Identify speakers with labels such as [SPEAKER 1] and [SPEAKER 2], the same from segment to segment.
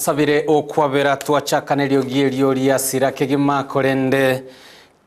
[SPEAKER 1] Twasabire okwabera twachakana eriogi erio riasira kegima, korende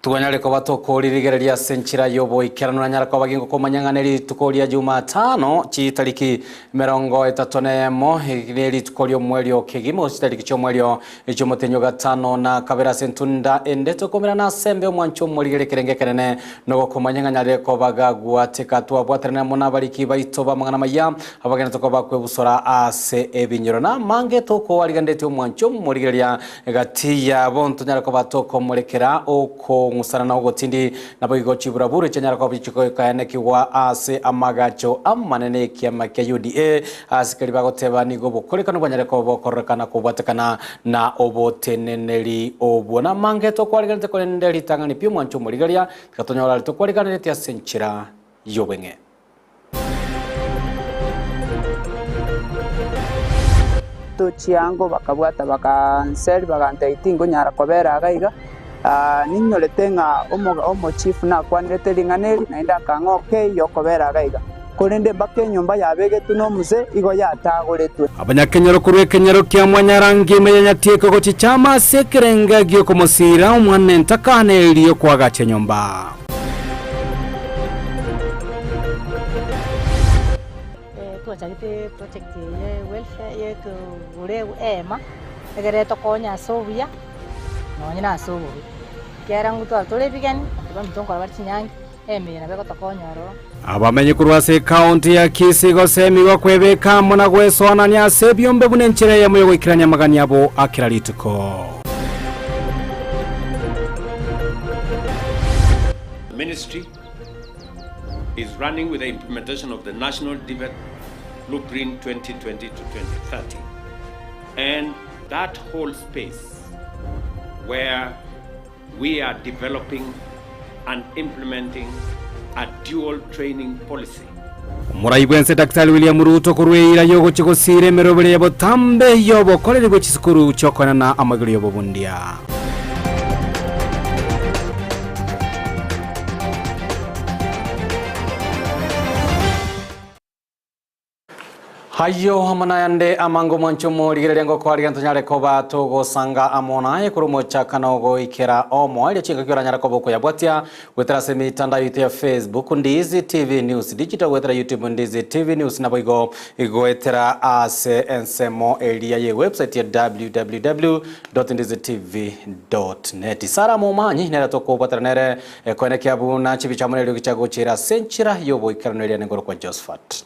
[SPEAKER 1] Twanyare koba tokoririgereria ase enchera y'oboikeranu nanyare koba gingokomanya ng'a nerituko ria Jumatano chitariki 31 ne rituko ri'omwerio kegima gose chitariki chi'omwerio chi'omotenyi o gatano na kabere ase entunda ende tokomerana ase embe omwancho omorigere ekerengo ekenene nogokomanya ng'a nyarire koba gagwateka twabwaterane amo nabariki baito b'amang'ana amaya abageni tokoba kwebusora ase ebinyoro na amange tokoariganeretie omwancho omorigereria Egati yabo ntonyare koba tokomorekera okong'usana na ogotindi, naboigo chiburaburu chianyare koba chikoikaanekigwa ase amagacho amanene y'ekiama kia UDA, ase keria bagoteba nigo obokorekanu bwanyare koba bokororekana kobwatekana na oboteneneri obwo. Namange tokwariganete korende ritang'ani pi omwancho omorigereria, tiga tonyore aria tokwariganeretie ase enchera y'obweng'e.
[SPEAKER 2] Tochiango bakabwata bakanseri bagantebia tingonyara kobera iga iga, ninyorete ng'a omochifu nakwanerete ring'ana eri naende akang'a okay yokobera iga iga, korende mpaka enyomba yabegetwe na omosee igo yatagoretwe.
[SPEAKER 1] Abanyakenyoro korwa ekenyoro kia Mwanyarangi ime ya Nyatieko gochichama ase ekerenga gi'okomosiira omwana entakana erio kwagacha enyomba.
[SPEAKER 3] Twachagete eproject eye ya welfare ya ekegura eema, egere etokonye ase obuya nonye na ase obobe. Ekiagera ng'u tware tore ebigeni, abanto baminto nkora bare chinyangi, eema eye nabo egotokonya ororo.
[SPEAKER 1] Abamenyi korwa ase ekaunti ya Kisii gosemigwa kwebeka amo na gwesoanania ase ebiombe buna enchera eyemo y'ogoikerania amagani abo a kera rituko.
[SPEAKER 4] Ministry is running with the implementation of the National TVET Blueprint 2020 to 2030 and that whole space where we are developing and implementing a dual training policy.
[SPEAKER 1] Omorai bw'ense Daktari William Ruto korwa eira y'ogochia gosiira emerobere ya botambe y'obokoreri bwe chisukuru chi'okoenana amagoro y'obobundia. Ayio amo nayande amange omwanche omorigereria ngokoarigia ntonyare koba togosanga amo naye korwa omochakano goikera omoerio chingaki oranyare koba okoyabwatia goetera ase emitandao yaito ya Facebook Ndizi TV News Digital goetera YouTube Ndizi TV News naboigo goetera ase ensemo eria ye website ya www.ndizitv.net Sarah Momanyi nere tokobwatera nere koenekia buna chibicha amo neriogi chiagochera ase enchera y'oboikeranu eria nengoro kwa Josephat.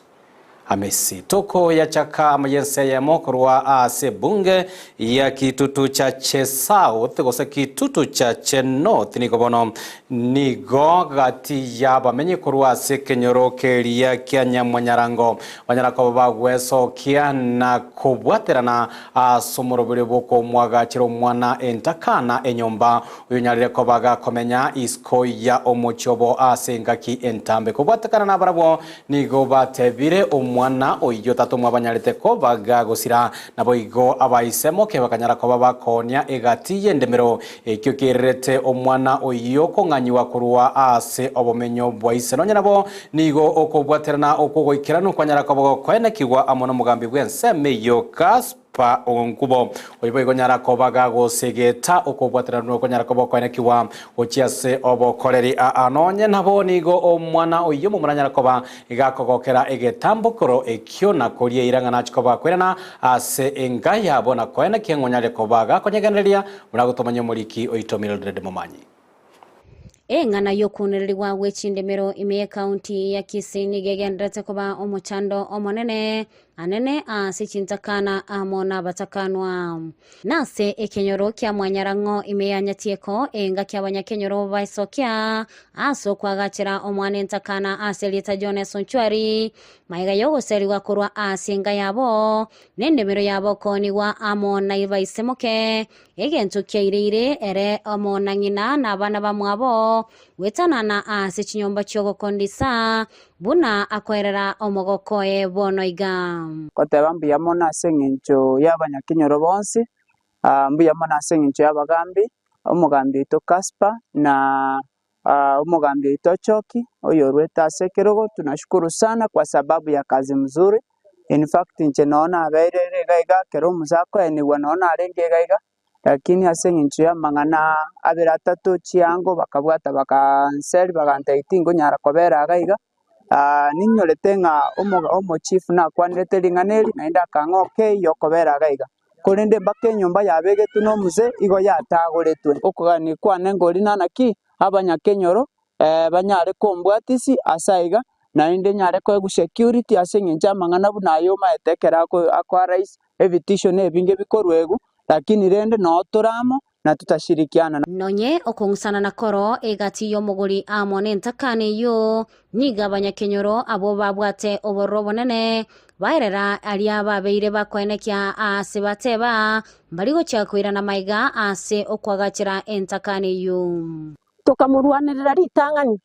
[SPEAKER 1] Amesi tokoyachaka amo y'ense eyemo korwa ase ebunge ya Kitutu Chache South gose Kitutu Chache North nigo bono nigo gati y'abamenyi korwa ase ekenyoro keria kia Nyamwanyarango banyara koba bagwesokia na kobwaterana ase omoroberio bw'okomwagachera omwana entakana enyomba Oyonyarire koba gakomenya isiko ya omochie obo ase engaki entambe. Kobwatekana nabarabwo nigo batebire omwana oyio tata omwabanyarete koba gagosira. Naboigo abaisemoke bakanyara koba bakoonia egati y'endemero, ekio kererete omwana oyio kong'anyigwa korwa ase obomenyo bwa ise. Nonya nabo nigo okobwaterana okw'ogoikeranu kwanyara koba gokoenekigwa amo nomogambi bw'ensemo eyio Gaspar. Pa onkubo oyo boigo nyara koba gagosegeta okobwateranwa okonyara koba okoenekigwa gochia ase obokoreri. Aa nonye nabo nigo omwana oyio momura anyara koba gakogokera egetambokero ekio na koria eira ng'a nachie koba gakoirana ase enka yabo na koenekia ng'a onyare koba gakonyegendereria buna gotomanya omoriki oito Mildred Momanyi.
[SPEAKER 5] Eng'ana y'okounererigwa gwe chindemero ime y'Ekaunti ya Kisii nigo egendererete koba omochando omonene anene ase chintakana amo nabatakanwa. Nase ekenyoro kia Mwanyarang'o ime ya Nyatieko engaki abanyakenyoro baesokia ase okoagachera omwana entakana ase erieta Jones Onchwari magega y'ogoserigwa korwa ase enka yabo nendemero yabo okoonigwa amo na baisemoke Egento kiaireire ere amo na ng'ina na abana bamwabo gwetanana ase chinyomba chi'ogokondisa, buna akoerera omogoko oye bono iga.
[SPEAKER 2] Goteba mbuya mono ase engencho y'abanyakenyoro bonsi, mbuya mono ase engencho y'abagambi, omogambi oito Casper na omogambi oito Ochoki oyorwete ase ekerogo, tunashukuru sana kwa sababu ya kazi mzuri. In fact inche noo nabeire ere iga iga ekero omosae akoenigwa noo narenge iga iga, lakini ase eng'encho y'amang'ana abere atato chiango bakabwata bakanseri bagantebia tingonyara kobera iga iga, ninyorete ng'a omo- omochief nakwanerete ring'ana eri naende akang'a okay yokobera iga iga. Korende mpaka enyomba yabegetwe nomosee igo yatagoretwe. Okogania kwane nkori nana ki? Abanyakenyoro banyare kombwatisia ase aiga, naende nyare koegwa security ase eng'encho amang'ana buna aya omaete ekero ako ako arise, ebitisho na ebinge bikorwa lakini rende noo tore amo na tutashirikiana.
[SPEAKER 5] Nonye okong'usana nakoro egati y'omogori amo nentakana eyio, nigo abanyakenyoro abwo babwate obororo obonene, baerera aria babeire bakoenekia aase bateba, mbari gochia koirana maiga ase okoagachera entakana eyio.
[SPEAKER 6] Tokamorwanerera ritang'ani,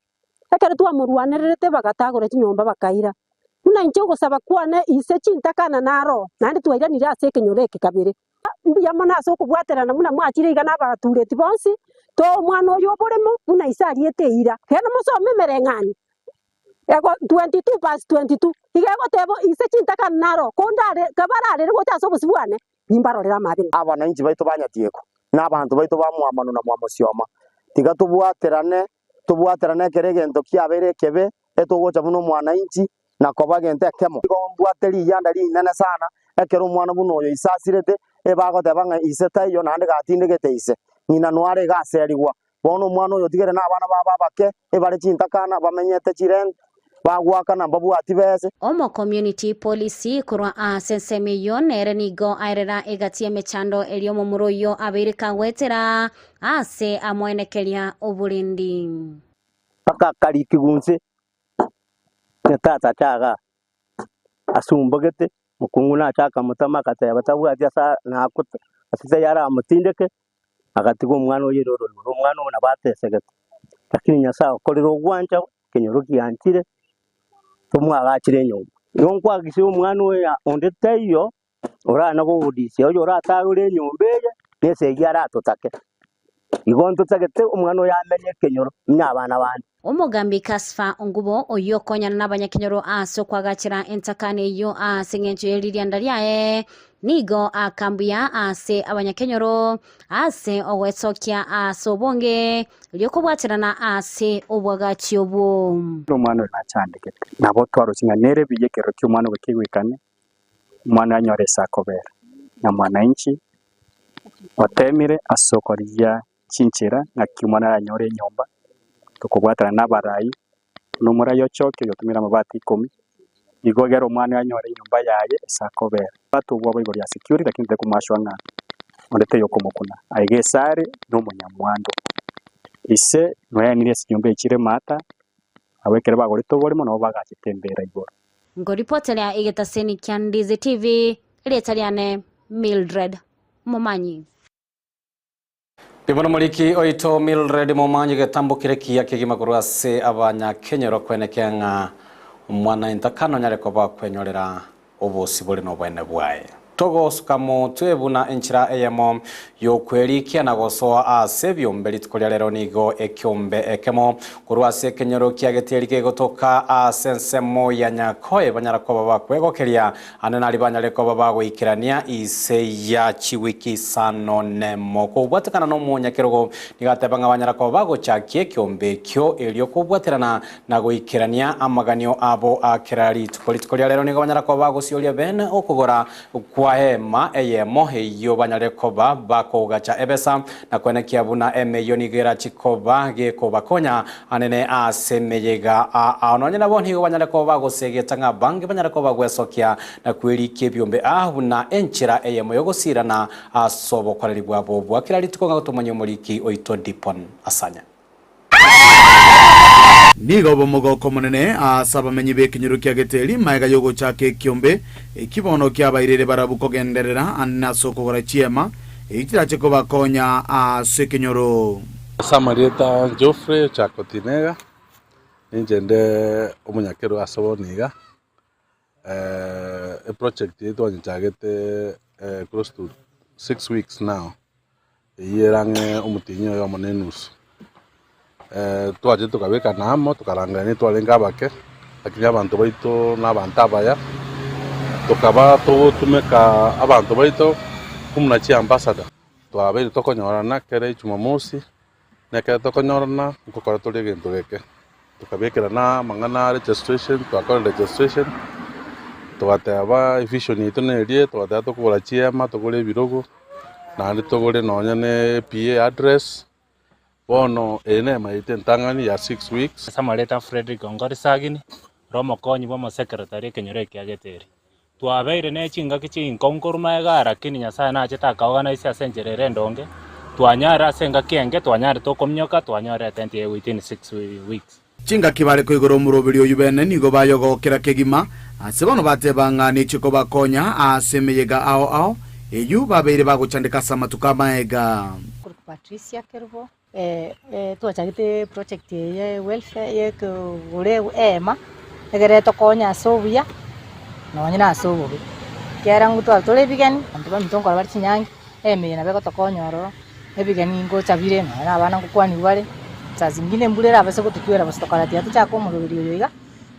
[SPEAKER 6] ekero twamorwanererete bagatagora chinyomba bakaira. Buna inche ogosaba kwane ise chintakana naro, naende twairanire ase ekenyoro eke kabere. Mbuya mono ase okobwaterana buna mwachire iga na abatureti bonsi, toe omwana oyo oboremo buna ise ariete eira. Genda mosome emereng'anio ego 22 verse 22, iga egoteba ise chintakana naro, kondare kabararere gocha ase obosio bwane, nimbarorere amaabera.
[SPEAKER 7] Abananchi baito ba Nyatieko, na abanto baito ba Mwamanu na Mwamosioma, tiga tobwaterane, tobwaterane ekero egento kiabeire ekebe, etogocha buna omwananchi na koba egento ekemo. Nigo mbwate riyanda rinene sana, ekero omwana buna oyo ise asirete, ebagoteba ng'a ise taiyo naende gatindegete ise, ng'ina noare iga aserigwa. Bono omwana oyo otigere nabana babo abake, ebare chintakana, bamenyete chirent, bagoakana mbabwati bese.
[SPEAKER 5] Omo Community Police korwa ase ensemo eyio nere nigo aerera egati y'emechando eria omomura oyio abeire kagoetera ase amoenekeria oborendi.
[SPEAKER 8] Akakarikigwa inse na tata chaga asumbogete, mokungu nache akamotama agateba tabwati ase nakote ase taiyo aramotindeke, agatiga omwana oye ere oroiboro, omwana oyo nabo atesegete. Lakini Nyasaye okorire ogwancha ekenyoro gianchire, tomwagachire enyomba. Igo nkwagisia omwana oyo onde taiyo orana gogodisia oyo oratagore enyomba eye, na esegi aratotake. Igo ntotagete omwana oyo amenye ekenyoro buna abana bande.
[SPEAKER 5] Omogambi Casper Ongubo, oyio okonyana nabanyakenyoro ase okoagachera entakana eyio ase engencho ye ririanda riaye, nigo akambuya ase abanyakenyoro ase ogoesokia ase obonge ri'okobwaterana ase obwagachi obwo.
[SPEAKER 9] Omwana oyo nachandegete, nabo twaroche ng'a nere buya ekerero ki'omwana ogo kegoikane, omwana anyore ase akobera, na mwananchi otemire ase okorigia chinchera ng'aki omwana aranyore enyomba, tokobwatana na abarai, buna omorai ochoke oyotumire amabati ikomi, igo egere omwana anyore enyomba yaye ase akobera. Obwate obwoba igoro ya security lakini tari komwashwa ng'a onde taiyo okomokuna. Aiga ase are na omonyamwando. Ise noyaenire ase chinyomba echi chire maata, abwo ekero bagorete oboremo nabo bagachete embera igoro.
[SPEAKER 5] Nkoripoteria egetaseni kia Ndizi TV, erieta riane Mildred Momanyi.
[SPEAKER 1] Bono moriki oito Mildred Momanyi getambo kere kiya kegima korwa ase abanyakenyoro kwenekea ng'a omwana entakana onyare koba kwenyorera obosibore na oboene bwaye. Togosuka motwe buna enchera eyemo y'okwerikia na gosoa ase ebiombe rituko ria rero nigo ekiombe ekemo korwa ase ekenyoro kia Getieri kegotoka ase ensemo ya Nyakoe banyara koba bakwegokeria Ande naria banyare koba bagoikerania inse ya chiwiki isano nemo. Kobwatekana nomonyakerogo nigo ateba ng'a banyara koba bagochakia ekeombe ekio erio kobwaterana na goikerania amaganio abo a kera rituko. Rituko ria rero nigo banyara koba bagosioria bene okogora kwa hema eyemo eyio banyare koba bakogacha ebesa na koenekia buna emeyio nigo erachi koba gekobakonya anene ase emeyega aa. Nonye nabo nigo banyare koba bagosegeta ng'a abange banyare koba bagwesokia na kwerikia ebiombe aa buna enchera eyemo y'ogosirana ase obokoreri bwabo bwa kera rituko ng'a gotomanyia omoriki oito Dipon Asanya.
[SPEAKER 10] Nigo obomogooko omonene ase abamenyi b'ekenyoro kia Geteri magega y'ogochaka ekiombe eki bono kiabairire barabwo kogenderera ande ase okogora chiema echio chirache kobakonya ase ekenyoro.
[SPEAKER 11] Ase amarieta Geoffrey Ochako Tinega, ninche nde omonyakero ase bono iga, eproject eye twanyechagete close to 6 weeks now, eyio ere ang'e omotienyi oyomo na enusu. Twachete tokabekana amo tokarangerania twarenge abake, lakini abanto baito na abanto abaya, Tokaba togotumeka abanto baito buna chiambassador. Twabeire tokonyorana kera ejumamosi, na ekero tokonyorana nkokora tore egento geke. Tokabekerana amang'ana a registration, twakora registration, togateba evision yaito neria, togateba tokogora chiema, togore ebirogo, naende togore nonya na PA address. Bono eye nemo yaito entang'ani ya 6 weeks.
[SPEAKER 12] Ase amareta Frederick Ongori Sagini, ore omokonyi bwa omosekretari ekenyoro eke kia Geteri. Twabeire ne chingaki chinkong'u korwa magega lakini Nyasaye nachete akaorganize ase enchera ere endonge, twanyarire ase engaki enge, twanyarete okominyoka, twanyorire etent eye within 6 weeks.
[SPEAKER 10] Chingaki bare koigora omoroberi oyu bene nigo bayogokera kegima ase bono bateba ng'a nechiko bakonya ase emeyega ao ao eyu babeire bagochandeka ase amatuko amaega.
[SPEAKER 3] Patricia Kerubo twachagete project eye welfare yekogora eema egere tokonye ase obuya nonye na ase obobe. Ekiagera ngotwara tore ebigeni, abanto baminto nkora bare chinyangi, eema eye nabo egotokonya ororo, ebigeni ngocha bire nonye na abana ngokwanigwa bare, saa zingine embura erabase gototwera bosa tokora tiga tochake omoroberi oyo iga,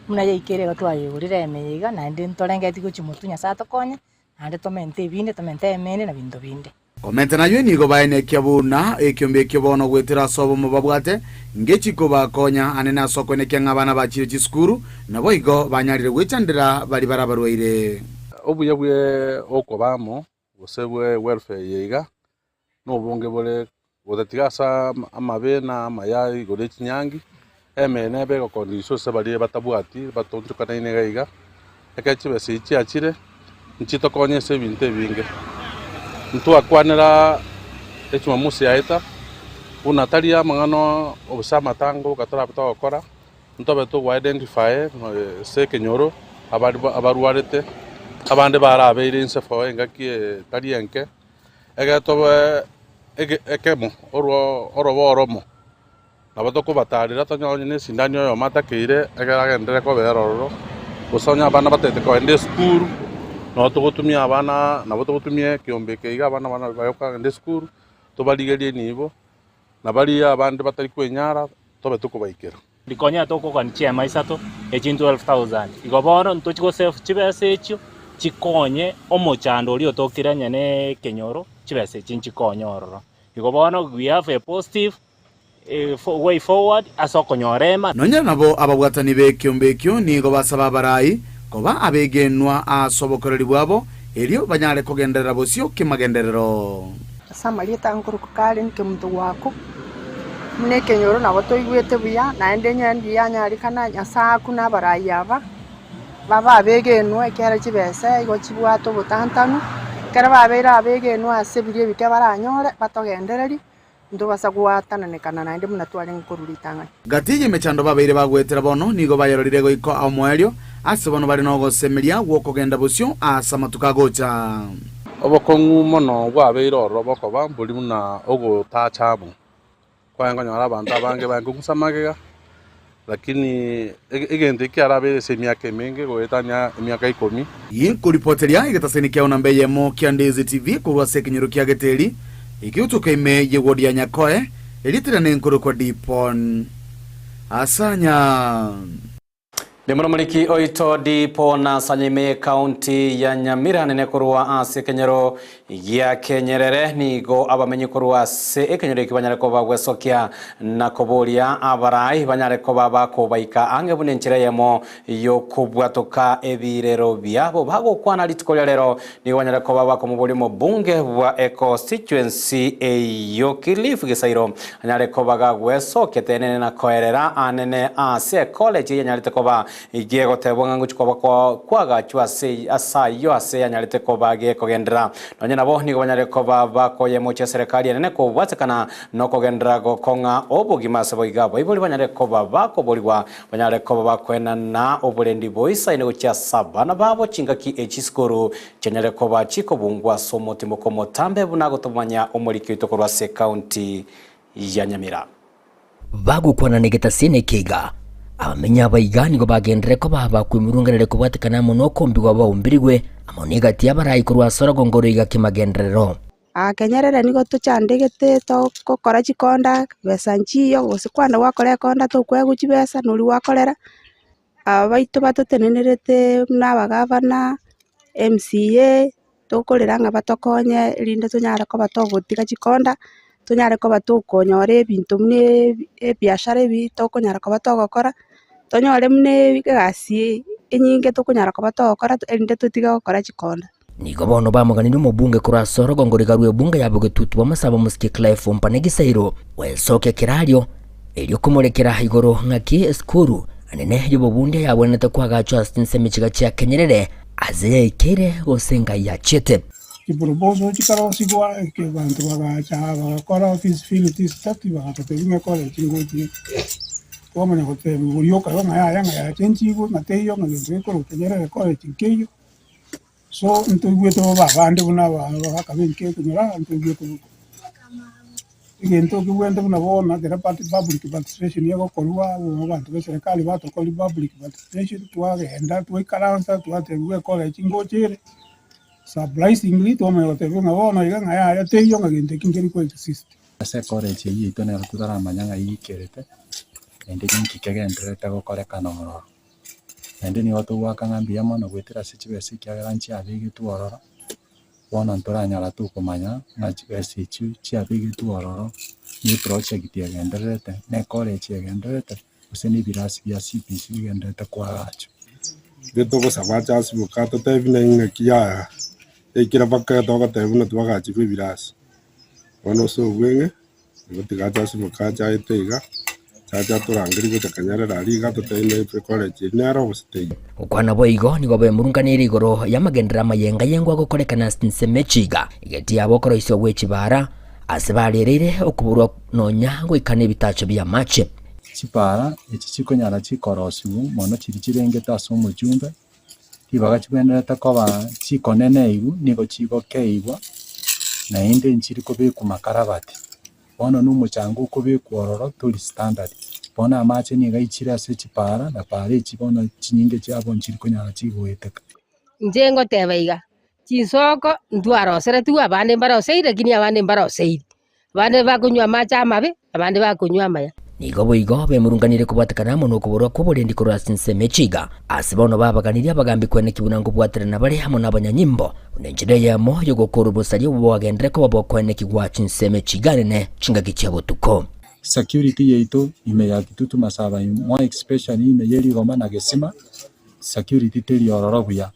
[SPEAKER 3] buna yaikire iga twayeigorire eema eye iga naende ntorengeti gochia motwe Nyasaye atokonye, naende tomente ebinde tomente eema ende na binto binde.
[SPEAKER 10] Komenta nayo nigo baenekia buna ekiombe ekio bono goetera ase obomo babwate, ngechiko bakonya anene ase okoenekia ng'a abana bachire chisukuru, naboigo banyarire gwechandera baria bare abarwaire.
[SPEAKER 11] Obuya bwe okoba amo gose bwe welfare eye iga, na obonge bore gotatiga ase amabe na amaya igoro ya chinyangi, eme nebe egokondiswa ase baria batabwati batonchokanaine iga iga, ekero chibesa echi chiachire, nchitokonye ase ebinto ebinge. Ntwakwanera ejumamosi yaeta, buna tari amang'ana gose amatango boka torabe togokora, ntobe togo identify ase ekenyoro abari abarwarete, abande barabeire inse for engaki etari enke, ekero tobe ege ekemo orwo orobo oromo, nabo tokobatarera tonyore onye na esindani oyomo atakeire, ekero agenderere kobera ororo, gose onye abana batagete kogenda esukuru, nabo togotumia abana nabo togotumia ekiombe eke iga abana bana baye kogenda esukuru, tobarigerie nibo, na baria abande batari kwenyara, tobe tokobaikera.
[SPEAKER 12] Rikonya tokogania chiema isato echi 12,000. Igo bono ntochi gosave chibesa echio chikonye omochando oria otokire onye na ekenyoro chibesa echi nchikonye ororo. Igo bono we have a positive way forward ase okonyora ema.
[SPEAKER 10] Nonya nabo ababwatani b'ekiombe ekio nigo basaba abarai koba abegenwa ase obokoreri bwabo, erio banyare kogenderera bosio kemagenderero.
[SPEAKER 13] Ase amarieta nkoruka kare nkemonto gwako, buna ekenyoro nabo toigwete buya, naende onye mbuya nyarekana Nyasae akune abarai aba, babe abegenwa ekiagera chibesa igo chibwate obotantanu, ekero babeire abegenwa ase biria ebike baranyore, batogendererie, ntobasa goatananekana naende buna twarenge korwa ritang'ani.
[SPEAKER 10] Gati y'emechando babeire bagoetera bono nigo bayerorire goika omoerio, ase bono bare nogosemeria gw'okogenda bosio ase amatuko agocha.
[SPEAKER 11] Obokong'u mono bwabeire ororo bokoba mbori buna ogotacha amo, kwaye nkonyora abanto abange baye nkong'usa magega, lakini egento eki kiarabeire ase emiaka emenge goetania emiaka ikomi.
[SPEAKER 10] Inkoripoteria egetaseni kiao namba eyemo kia Ndizi TV korwa ase ekenyoro kia Geteri, ekegotoka ime y'ewodi ya Nyakoe, erieta riane nkorokwa Dipon Asanya.
[SPEAKER 1] Ndimoromoriki oito Dipon Asanya ime y'ekaunti ya Nyamira nene korwa ase ekenyoro gia Kenyerere nigo abamenyi korwa ase ekenyoro eki banyare koba gwesokia na koboria abarai banyare koba bakobaika ang'e buna enchera eyemo y'okobwatoka ebirero biabo bagokwana rituko ria rero nigo banyare koba bakomoboria omobunge bwa econstituency eyo Kilifi Gisairo anyare koba gagwesokia tenene na koerera anene ase ecollege yanyarete koba gegotebwa ng'a ngochi koba kwagachwa ase ase ayio ase yanyarete koba gekogendera nonye nabo nigo banyare koba bakoyemochia serikali enene kobwatekana nokogendera gokong'a obogima ase boiga baibori banyare koba bakoborigwa banyare koba bakoenana oborendi boisaine gochia ase abana babo chingaki echisukuru chianyare koba chikobungwa ase omotimoko omotambe buna gotomanya omoriki oito korwa ase ekaunti ya Nyamira.
[SPEAKER 14] Bagokwana negetasini ekeiga, abamenyi abaiga nigo bagenderere koba bakwemurungerere kobwatekana amo nokombigwa baombirigwe amo negati y'abarai korwa ase orogongo roiga kimagenderero.
[SPEAKER 15] Aa Kenyerere nigo tochandegete togokora chikonda, besa nchiyo, gose kwanda gwakora ekonda tokoegwa chibesa nori gwakorera, aba baito batotenenerete buna abagavana, MCA, tokorera ng'a batokonye erinde tonyare koba togotiga chikonda, tonyare koba tokonyora ebinto buna ebi ebiashara ebi tokonyara koba togokora, tonyore buna egasi enyinge tokonyara koba togokora erinde totige gokora chikonda.
[SPEAKER 14] Nigo bono bamoganirie omobunge korwa ase orogongo riga rw'ebunge ya Bogetutu bw'amasabo omosike Clive Ompane Gisairo gwesokia kerario erio komorekera igoro ng'aki esukuru enene y'obobundia yabwenerete koagachwa ase chinsemo chiga chia Kenyerere ase yaikeire gose ngai yachiete.
[SPEAKER 16] Chiproposal chikarosigwa, eke abanto bagacha bagakora feasibility study bagatotebia ng'a ekore chingochi twamanya gotebiwa oria okarora ng'a yaya ng'a yachenchigwe ng'a teiyo ng'a gento gekorwa Kenyerere college nkeiyo. So ntoigwete bobe abande buna abagaka benki ekenyoro aa ntoigwete bobe. Egento kebwenerete buna bono ekero public participation egokorwa abwo abanto ba eserekari batokoria public participation twagenda twaikaransa twatebiwa ecollege ngocha ere, surprisingly twamanya gotebiwa ng'a bono iga ng'a yaya teiyo ng'a gento ekio nkeri ko exist.
[SPEAKER 17] Ase ecollege eyio yaito nero totaramanya ng'a eikerete, naende ninki kegendererete gokorekana ororo. Naende nigo togoaka ng'a mbuya mono goetera ase chibesa ekiagera nchiabegetwe ororo, bono ntoranyara tokomanya ng'a chibesa echio chiabegetwe ororo ne eproject egendererete, ne ecollege egendererete, gose na ebirasi bia CBC bigendererete koagachwa.
[SPEAKER 18] Intwe togosaba ache ase atotebi na ing'aki yaya yaikire mpaka togoteba buna twagachirwe ebirasi. Bono ase obweng'e. Igo tiga ache ase omokacha aete iga, ache atorangerie gocha kanyarera aria iga atotebi naintwe college eria nero gose teiyo.
[SPEAKER 14] Gokwana boigo nigo bemurunganirie igoro y'amagenderero amayenga y'engwa agokorekana ase ensemo echiga, egati yabo okoroisia gwe chibara, ase barereire okoborwa nonya goika nebitacho bi'amache.
[SPEAKER 17] Chipara echi chikonyara chikorosigwa mono chiria chirengete ase omochumbe, ribaga chibwenerete koba chikoneneiwu nigo chigokeigwa, naende nchiri kobekwa makarabati. Bono na omochanga okobekwa ororo tori standard. Bono amache nigo aichire ase chipara, na para echi bono chinyinge chiabo nchiri konyara chigoeteka.
[SPEAKER 19] Inche ngoteba iga, chinsoko ntwaroseretigwe abande mbaroseire lakini abande mbaroseiri. Abande bakonywa amache amabe, abande bakonywa amaya.
[SPEAKER 14] Nigo boigo bemurunganirie kobwatekana amo nokoborwa kw'oborendi korwa ase ensemo echiga. Ase bono babaganirie abagambi kweneki buna nkobwaterana bare amo nabanyanyimbo, buna enchera eyemo y'ogokoora obosaria obwo bwagenderere koba bokoenekigwa chinsemo echiga nene chingaki chia botuko.
[SPEAKER 17] Security yaito ime ya Kitutu Masaba more especially ime ye Rigoma na Gesima, security teri ororo buya,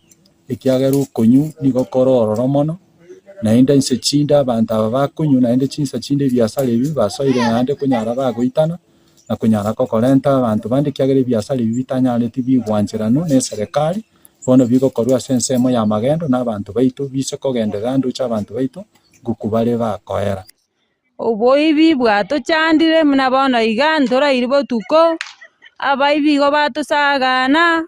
[SPEAKER 17] ekiagera okonywa nigo kore ororo mono. Naende inse chinde abanto aba bakonywa, naende chinsa chinde ebiasara ebi basoire naende konyara bagoitana, na konyara kokorenta abanto bande ekiagera ebiasara ebi bitanyareti bigwancheranwa na eserekari, bono bigokorwa ase ensemo ya magendo na abanto baito bise kogenderera ndoche abanto baito ngokwa bare bakoera.
[SPEAKER 20] Oboibi bwatochandire buna bono iga ntorairi botuko, abaibi igo batosagana,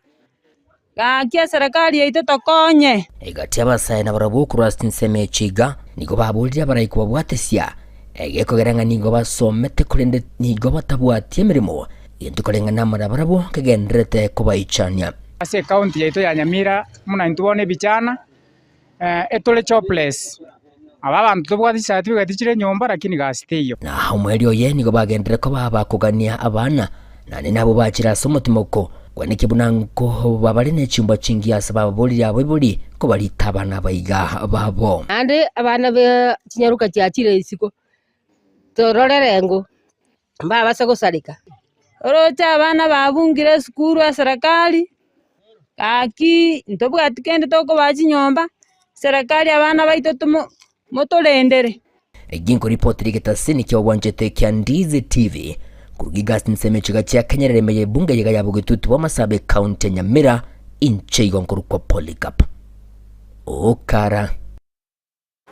[SPEAKER 20] gaki eserekari yaito tokonye.
[SPEAKER 14] Egati abasae nabarabwo korwa ase chinsemo echi iga nigo baborire abarai kobabwatesia, egekogera ng'a nigo basomete korende nigo batabwati emeremo, egento koreng'ana amo nabarabwo kegendererete kobaichania.
[SPEAKER 21] Ase ecounty yaito ya Nyamira buna intwe bono ebichana. Etore jobless, aba abanto tobwate chicertificate chire nyomba lakini gasi teiyo.
[SPEAKER 14] Na omoerio oye nigo bagenderere koba abakogania abana, naende nabwo bachire ase omotimoko, kweneki buna nkoba bare ne chimbwa chingiya ase bababoririe abaibori kobarita abana abaiga babo.
[SPEAKER 19] Naende abana be chinyaroka chiachire isiko, tororere ng'o, mbabase gosareka.
[SPEAKER 20] Oroche abana babungire esukuru eserekari, gaki ntobwati kende tokobaa chinyomba, eserekari abana baito tomo motorendere.
[SPEAKER 14] Eki nkoripotera egetaseni kia obwanchete kia Ndizi TV koruga igasi ensemo echiga chia Kenyerere ime y'ebunge eyega ya Bogetutu bw'Amasaaba ecounty ya Nyamira inche igo nkorokwa Polycarp Okara.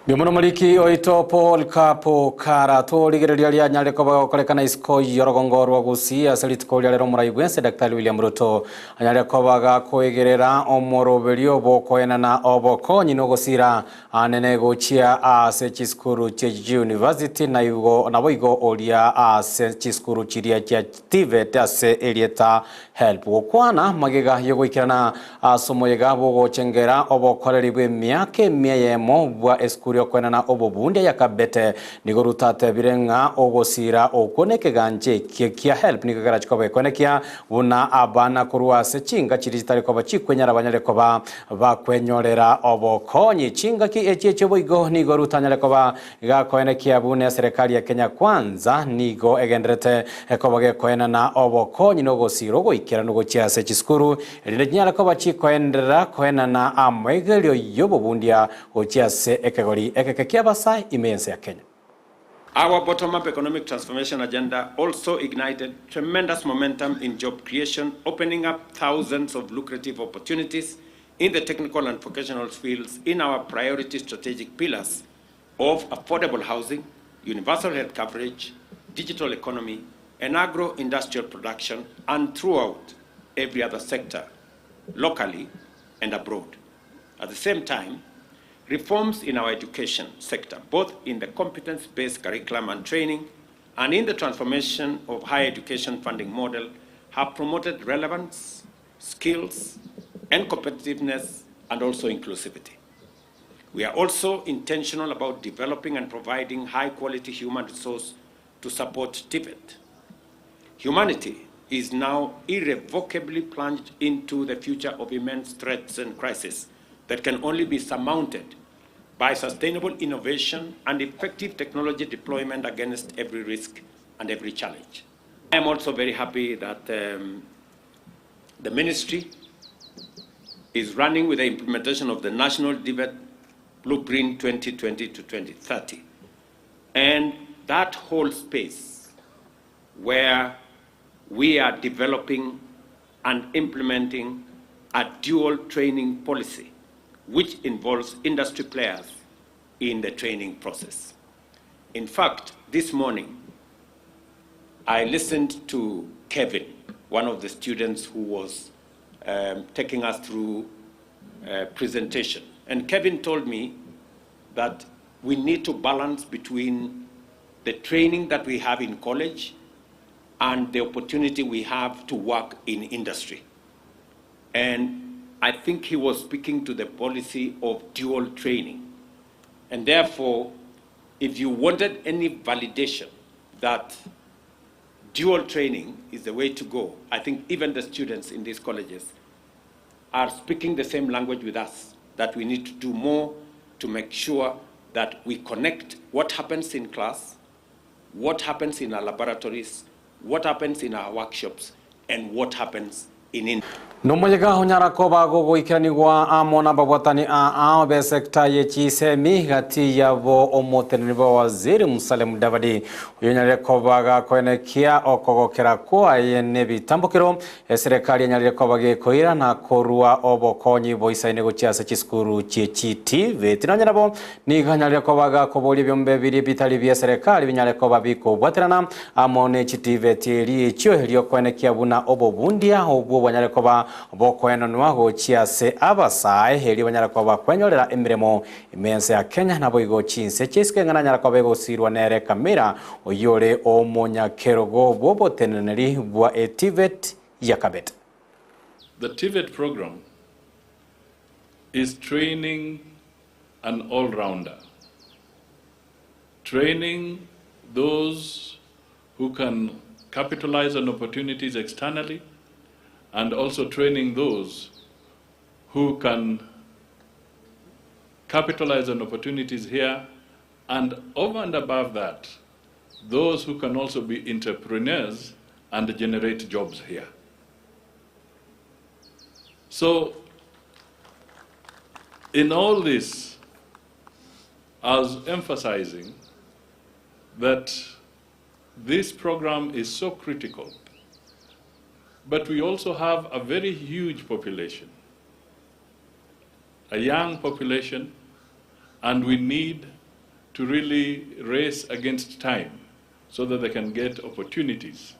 [SPEAKER 1] Mbuya mono omoriki oito Paul Kapo Kara torigereria rianyare koba gokorekana isiko y'orogongo rwa Gusii ase rituko ria rero omorai bwense Daktari William Ruto anyare koba gakoigerera omoroberio bw'okoenana obokonyi na ogosira anene gochia ase chisukuru chie chiuniversity naigo naboigo oria ase chisukuru chiria chia TVET ase erieta Help gokwana magega y'ogoikerana ase omoyega bw'ogochengera obokoreri bw'emiaka emia eyemo bwa esukuru. esukuru y'okoenana obobundia ya Kabete nigo Ruto atebire ng'a ogosira okwo nekegancha ekie kia HELB nigo kerache koba ekoenekia buna abana korwa ase chinka chiria chitari koba chikwenyara banyare koba bakwenyorera obokonyi. Chingaki echi echio boigo nigo Ruto anyare koba gakoenekia buna eserekari ya Kenya Kwanza nigo egenderete koba gekoenana obokonyi na ogosira ogoikeranu gochia ase chisukuru erinde chinyare koba chikoenderera koenana amoegerio y'obobundia gochia ase ekegori ekeke ki'abasae ime y'ense ya Kenya.
[SPEAKER 4] Our bottom-up economic transformation agenda also ignited tremendous momentum in job creation, opening up thousands of lucrative opportunities in the technical and vocational fields in our priority strategic pillars of affordable housing, universal health coverage, digital economy, and agro-industrial production, and throughout every other sector, locally and abroad. At the same time, reforms in our education sector, both in the competence-based curriculum and training and in the transformation of higher education funding model, have promoted relevance, skills, and competitiveness, and also inclusivity. We are also intentional about developing and providing high-quality human resource to support TVET. Humanity is now irrevocably plunged into the future of immense threats and crises that can only be surmounted by sustainable innovation and effective technology deployment against every risk and every challenge. I am also very happy that the ministry is running with the implementation of the National TVET Blueprint 2020 to 2030. And that whole space where we are developing and implementing a dual training policy, which involves industry players in the training process. In fact, this morning, I listened to Kevin, one of the students who was taking us through a presentation. And Kevin told me that we need to balance between the training that we have in college and the opportunity we have to work in industry. And I think he was speaking to the policy of dual training. And therefore, if you wanted any validation that dual training is the way to go, I think even the students in these colleges are speaking the same language with us, that we need to do more to make sure that we connect what happens in class, what happens in our laboratories, what happens in our workshops, and what happens in industry.
[SPEAKER 1] Nomoyega onyara koba gogoikeranigwa amo nababwatani a ao be sector ye chisemi gati yabo omoteneni bwa waziri Musalia Mudavadi oyo koba gakoenekia okogokera kwaye nebitambukiro eserikali enyarire koba gekoira na korua obokonyi boisaine gochia ase chisukuru chie chiTVET nonya nabo nigo anyarire koba gakoboria ebiombe biri bitari bia serikali binyare koba bikobwaterana amo ne chiTVET eri echio eriokoenekia buna obobundia obwo bwanyare koba bokoenanwa gochia ase abasae eri banyara koba kwenyorera emiremo imense ya Kenya nabo igo chinse chisike ng'ana nyara koba egosirwa nere Kamira oyore omonyakerogo bw'oboteneneri bwa TVET ya Kabete.
[SPEAKER 22] The TVET program is training an all-rounder, training those who can capitalize on opportunities externally, and also training those who can capitalize on opportunities here, and over and above that, those who can also be entrepreneurs and generate jobs here. So, in all this, I was emphasizing that this program is so critical, but we also have a very huge population, a young population, and we need to really race against time so that they can get opportunities.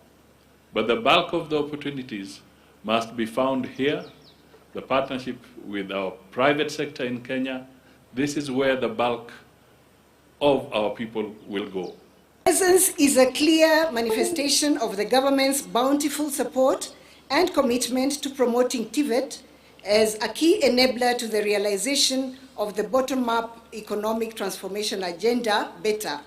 [SPEAKER 22] But the bulk of the opportunities must be found here. The partnership with our private sector in Kenya, this is where the bulk of our people will go.
[SPEAKER 23] Presence is a clear manifestation of the government's bountiful support and commitment to promoting TVET as a key enabler to the realization of the bottom-up economic transformation agenda better.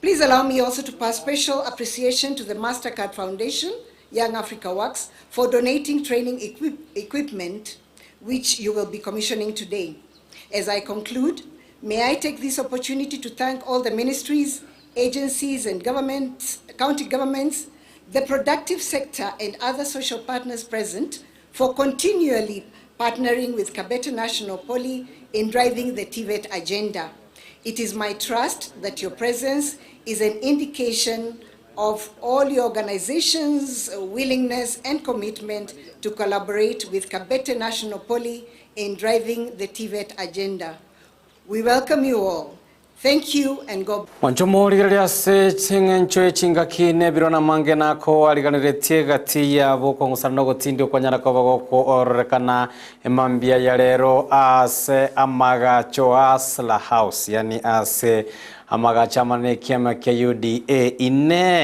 [SPEAKER 23] Please allow me also to pass special appreciation to the MasterCard Foundation, Young Africa Works, for donating training equip equipment, which you will be commissioning today. As I conclude, may I take this opportunity to thank all the ministries, agencies, and governments, county governments, the productive sector, and other social partners present for continually partnering with Kabete National Poly in driving the TVET agenda. It is my trust that your presence is an indication of all your organization's willingness and commitment to collaborate with Kabete National Poly in driving the TVET agenda. We welcome you all. Thank you and God
[SPEAKER 1] Mwanche omorigereria ase ching'encho echingaki na ebiro namange nakoariganeretie egati yabo okong'usana na ogotindi okwanyara koba gokoororekana emambia ya rero ase amagacho a Hustler House, yaani ase amagacho amanene ekiama kia UDA. Inee!